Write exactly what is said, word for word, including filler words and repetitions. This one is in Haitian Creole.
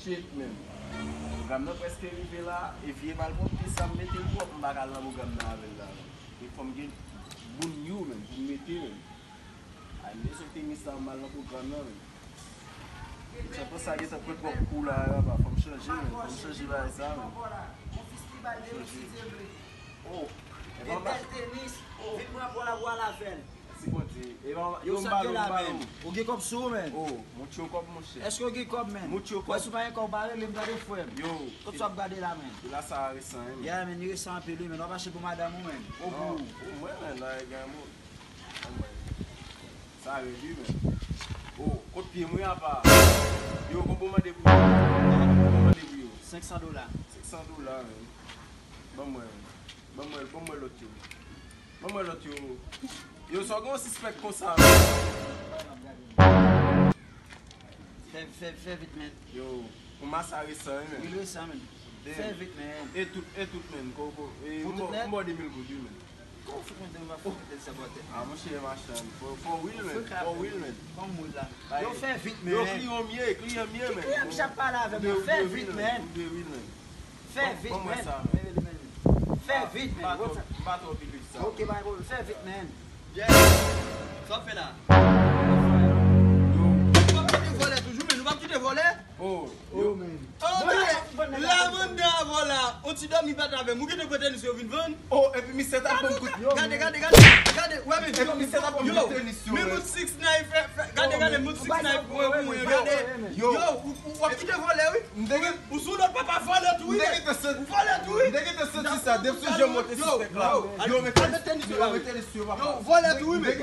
Shit, menm. Pwogram nan prèske rive la, e vye malpwòpte sa m mete l pwòp, m pa ka al nan pwogram nan avè l la, menm. E fò m gen moun yo, menm, pou m mete, menm. Ay, m bezwen tenis la, m al nan pwogram nan, menm. Chanpon sa gentan pran twòp kou la, papa. Fò m chanje, menm. Fò m chanje bagay sa, menm. Chanje. Oh, e papa. Bèl tenis. Vin pran bòl la, bòl avè l. Mèsi Bondye. E papa, yo, yo, m sa balo, gen m la, balo. Menm? Ou gen kòb sou ou, menm? Oh, mouche kòb, monchè. Èske w gen kòb, menm? Mouche kòb. Wè, si w pa gen kòb, ba rele m, tande, frè m. Yo. Kot sa w ap gade la, menm? Pila sa resan, wi, menm. Yeah, menm, li resan anpil, wi, menm. W ap achte pou madanm ou, menm. Ou pou ou. Mwen, menm, la, e gen moun. Sa rèd wi, menm. Oh, kot pye m wi apa. Yo, konbyen w mande pou yo? Konbyen w mande pou yo? Senk san dola. Senk san dola, menm. Ban mwen, ban mwen, ban mwen lòt yo. Ban mwen lòt yo. Yo, sa w gen yon sispèk konsa, menm. Fè, fè, fè vit, menm. Yo, pou masa resan, wi, menm. Wi, resan, menm. Damn. Fè vit, menm. E tout, e tout, menm. Ko, ko, e, pou tout nèt? M ba w de mil goud, wi, menm. Kòman w fout mete, m pa fout mete sa bò tèt? Ah, monchè, machann. Fò, fò w wi l, menm. Fò w wi l, menm. Kòman w la? Yo, fè vit, menm. Yo, kliyan m ye, kliyan m ye, menm. Ki kliyan m ap pale avè m? Fè vit, menm. Fè vit, menm. Fè vit, menm. M pa twò, m pa twò believe sa. Ok, pa gen pwoblèm. Fè vit, menm. Yeah. Sa w ap fè la? Yo. Nou p ap kite vòlè toujou, menm. Nou p ap kite vòlè. Oh, yo. Oh, man. Oh, gade, la mandan avè w la, on ti dòmi bat avè m. Ou gentan pran tenis yo vin vann? Oh, epi misye t ap ban m kout. Gade, gade, gade, gade, wè, men. Epi misye t ap ban m kout tenis yo, men. Men moun six nine, fè, fè, gade, gade, moun six nine, mwen, mwen, gade. Yo. Yo, ou, ou, w ap kite vòlè, wi. M te gen. Ou sou lòt papa vòlè tou, wi. M te gentan santi. Ou vòlè tou, wi. M te gentan santi sa. Depi sou je m wè te sispèk la. Yo, yo, mete tenis yo, mete tenis yo, papa. Yo, vòlè tou, wi, men.